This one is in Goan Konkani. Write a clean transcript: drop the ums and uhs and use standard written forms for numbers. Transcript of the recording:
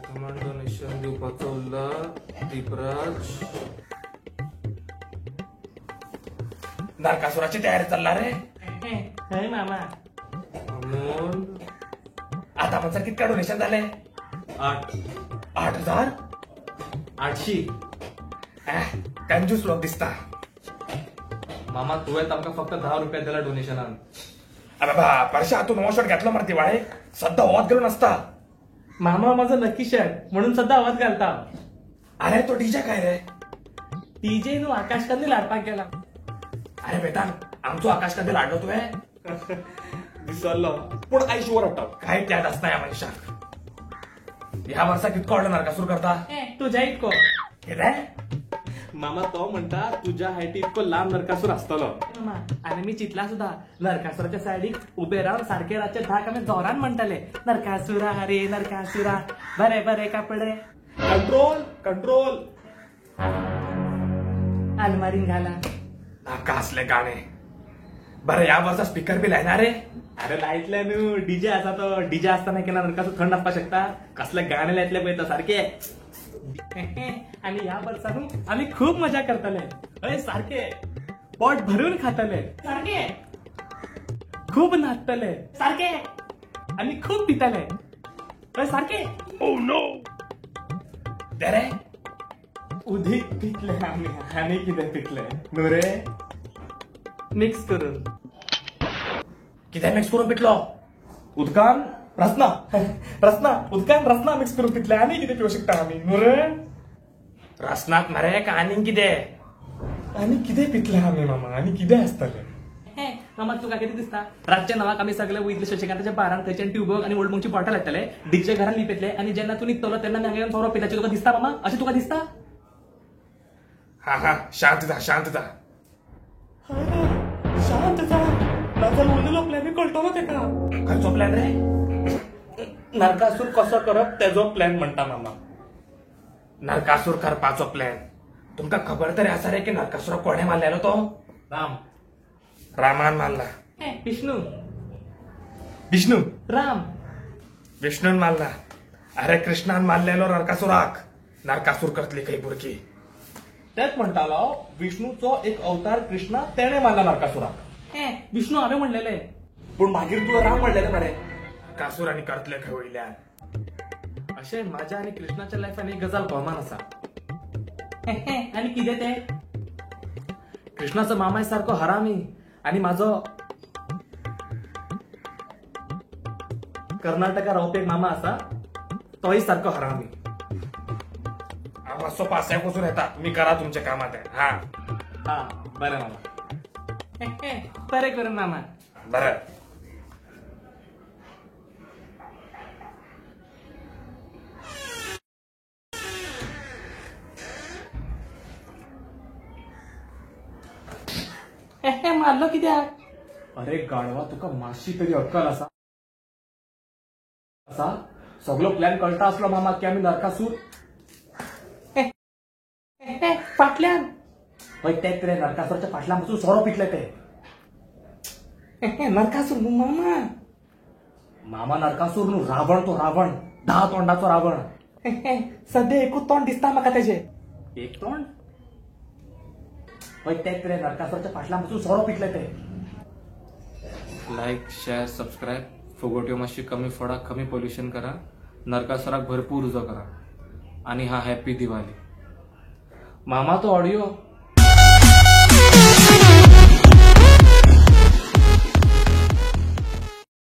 सामान डोनेशन दिवपाचो उरला दीपराज. नरकासुराची तयारी चल्ला रे. हय मामा. अमोल आता पण सर कितका डोनेशन झाले? 8,000 800. कंजूस लोक दिसता. मामा तुवें आमकां फक्त 10 रुपया दिला डोनेशनान. अरे बाबा परशा तू नवो शर्ट घातलो मरे दिवाळे, सद्दा आवाज घालून असता. मामा माझं लकी शर्ट म्हणून सद्दा आवाज घालता. अरे तो डीजे काय रे? डीजे न्हू आकाश कंदील हाडपाक गेला. अरे बेटा आमचो आकाश कंदील हाडलो तुवें? विसरलो पूण आयज शुवर हाडटा. काय त्यात आसना ह्या मनशाक. ह्या वर्सा कितको हाडलो नरकासूर करता? तुज्या इतको. कितें? मामा तो म्हणटा तुज्या हायटी इतको लांब नरकासूर आसतलो. मामा आनी मी चिंतला सुद्धा नरकासुराच्या सायडीक उबे रावन सारखे रातचे 10 आमी जोरान म्हणटाले नरकासुरा रे नरकासुरा बरे बरे कपडे. Control control. आलमारीन घाला. नाका असले गाणे. बरं ह्या वर्सा स्पीकर बी लायना रे? अरे लायतले न्हू, डीजे आसा तो. डीजे आसतना केन्ना नरकासूर थंड आसपाक शकता? कसले गाणे लायतले पळय तो सारखे. आणि ह्या वर्सा न्हू आमी खूब मजा करतले. हय सारखे पोट भरून खातले, सारखे खूब नाचतले, सारखे आनी खूब पितले, हय सारखे. ओ नो रे उदीक पितले आमी आनी कितें पितले न्हू रे मिक्स करून. कितें मिक्स करून पितलो? उदकान रसना रसना उदकान रसना मिक्स करून पितले. आनी कितें पिवंक शकता आमी न्हू रे? रसनात मरे का आनी कितें? आनी कितें पितले आमी मामा? आनी कितें आसतलें? मामा तुका कितें दिसता? रातच्या 9 आमी सगळे वयतले शशिकांताच्या बारान, थंयच्यान ट्यूबक आनी ओल्ड मोंगची बॉटल हाडटले, डीजे घरान लिपयतले आनी जेन्ना तूं न्हिदतलो तेन्ना आमी हांगा सोरो पिताचे. तुका दिसता मामा? अशें तुका दिसता? हा हा शांत जा शांत जा. शांत जा नाजाल्यार उरलेलो प्लॅन कळटलो तेका. खंयचो प्लॅन रे? नरकासूर कसो करप तेजो प्लॅन म्हणटा मामा. नरकासूर करपाचो प्लॅन तुमकां खबर तरी आसा रे की नरकासूराक कोणें मारलेलो तो? राम. रामान मारला. विष्णू. विष्णू राम. विष्णून मारला. अरे कृष्णान मारलेलो नरकासुराक. नरकासूर करतली खंय भुरगीं. तेच म्हणटालो विष्णूचो एक अवतार कृष्णा, तेणे मारला नरकासुराक. विष्णू हांवें म्हणलेले पूण मागीर तुवें राम म्हणलेले मरे. नरकासूर आनी करतले खंय वयल्यान. अशें म्हाज्या आनी कृष्णाच्या लायफान एक गजाल कॉमन आसा. आनी कितें तें? कृष्णाचो मामाय सारको हरामी आनी म्हाजो कर्नाटका रावपी एक मामा आसा तोय सारको हरामी. हांव मातसो पासयेक वचून येता, तुमी करा तुमचें काम आतां. हा हा बरें मामा. बरें करून मामा. बरें. मारलो कित्याक? अरे गाढवा तुका मातशी तरी अक्कल आसा? आसा सगलो प्लॅन कळटा आसलो मामा की आमी नरकासूर फाटल्यान. हय तेच रे नरकासूराच्या फाटल्यान बसून सोरो पितले ते. नरकासूर न्हू मामा. मामा नरकासूर न्हू, रावण तो रावण, 10 तोंडाचो रावण. सद्या एकूच तोंड दिसता म्हाका तेजें. एक तोंड? हय तेच रे नरकासूराच्या फाटल्यान बसून सोरो पितले ते. लायक शेअर सबस्क्रायब. फुगोट्यो मातशी कमी फोडा, कमी पोल्युशन करा, नरकासुराक भरपूर उजो करा. आनी हा हॅपी दिवाळी. मामा तो ऑडियो